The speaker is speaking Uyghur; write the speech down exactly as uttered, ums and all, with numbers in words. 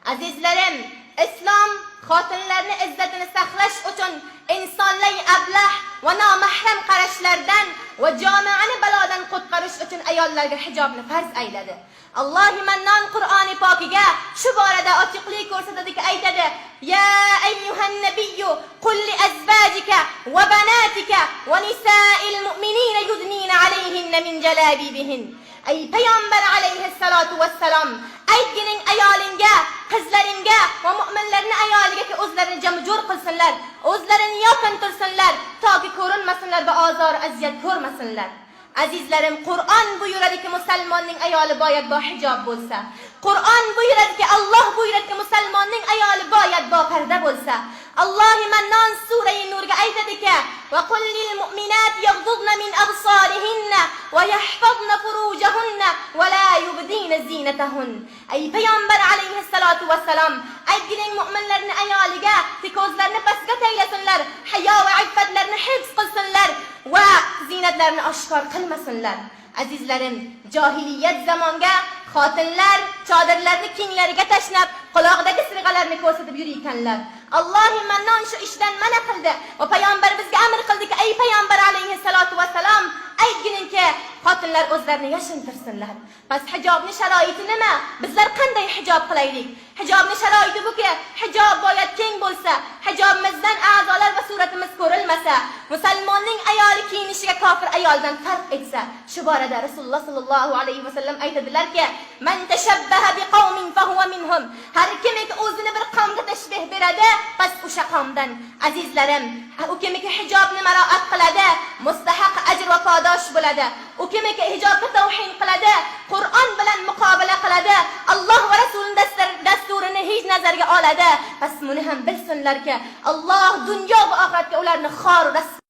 ئەزىزلىرىم، ئىسلام خوتۇنلارنى ئىززىتىنى ساقلاش ئۈچۈن، ئىنسانلارنى ئەبلەھ ۋە نامەھرەم قاراشلاردىن ۋە جامائەنى بالادىن قۇتقۇزۇش ئۈچۈن ئاياللارغا ھىجابنى پەرز ئەيلىدى. ئاللاھى مەننان قۇرئانى پاكىگە شۇ بارىدە ئاچىقلىق كۆرسىتىدىكى ئېيتىدۇ: يا أيها النبي قل لأزواجك وبناتك ونساء المؤمنين يدنين عليهن من جلابيبهن. ئەي پەيغەمبەر ئەلەيھىسسالاتۇ ۋەسسالام، ئەيتكىنىڭ ئايالىڭگە، قىزلىرىڭگە ۋە مۆمىنلەرنىڭ ئايالىغاكى ئۆزلىرىنى جەمجۇر قىلسۇنلار، ئۆزلىرىنى ياپىن تۇرسۇنلار، تاكى كۆرۈنمەسۇنلار ۋە ئازار ئەزىيەت كۆرمەسۇنلار. ئەزىزلىرىم، قۇرئان بۇيرۇدىكى مۇسۇلماننىڭ ئايالى بايەت با ھىجاب بولسا، قۇرئان بۇيرۇدىكى، ئاللاھ بۇيرۇدىكى مۇسۇلماننىڭ ئايالى بايەت با پەردە بولسا، ئاللاھى مەننان سۈرە نۇرغا ئېيتىدىكى: وقل للمؤمنات يغضضن من أبصارهن ويحفظن فروجهن ولا يبدين زينتهن. ئەي پەيغەمبەر ئەلەيھىسسالاتۇ ۋەسسالام، ئەيتكىنىڭ مۆمىنلەرنىڭ ئايالىغا تىك ئۆزلىرىنى پەسكە تەگلىسۇنلار، ھايا ۋە ئىففەتلەرنى ھىپس قىلسۇنلار ۋە زىننەتلەرنى ئاشكار قىلمىسۇنلار. ئەزىزلىرىم، جاھىلىيەت زامانغا خوتۇنلار چادىرلارنى كىڭلەرگە تەشنەپ، قۇلاقىدىكى سىرغىلارنى كۆرسىتىپ يۈرىكەنلەر. ئاللاھى مەننان شۇ ئىشتىن مەنئە قىلدى ۋە پەيغەمبىرىمىزگە ئەمر قىلدىكى، ئەي پەيغەمبەر ئەلەيھىسسالاتۇ ۋەسسالام، ئەيتكىنىڭكى خوتۇنلار ئۆزلىرىنى ياشىنتىرسۇنلار. بەس ھىجابنى شارائىتى نېمە؟ بىزلەر قانداق ھىجاب قىلايلىق؟ ھىجابنى شارائىتى بۇكى، ھىجاب بايەت كەڭ بولسا، ھىجابىمىزدىن ئەزالار ۋە سۈرىتىمىز كۆرۈلمىسە، مۇسۇلماننىڭ ئايالى كىيىنىشىگە كاپىر ئايالدىن پەرق ئېتسە. شۇ بارىدە رەسۇلۇللاھ ساللاللاھۇ ئەلەيھى ۋەسەللەم ئېيتىدىلەركى، من تشبه بقوم فهو منهم. ھەر كىمكى ئۆزىنى بىر قومغا تەشبىھ بېرىدۇ، بەس ئۇشۇ قومدىن. ئەزىزلىرىم، ئۇ كىمكى ھىجابنى مۇرائەت قىلىدۇ، مۇستەھەق ئەجىر ۋە پاداش بولىدۇ. ئۇ كىمكى ھىجابقا تەۋھىن قىلىدۇ، قۇرئان بىلەن مۇقابىلە قىلىدۇ، ئاللاھ ۋە رەسۇلىنىڭ دەستۇر-، دەستۇرىنى ھېچ نەزەرگە ئالىدۇ، بەس مۇنى ھەم بىلسۇنلاركى، ئاللاھ دۇنيا ۋە ئاخىرەتتە ئۇلارنى خار رەس-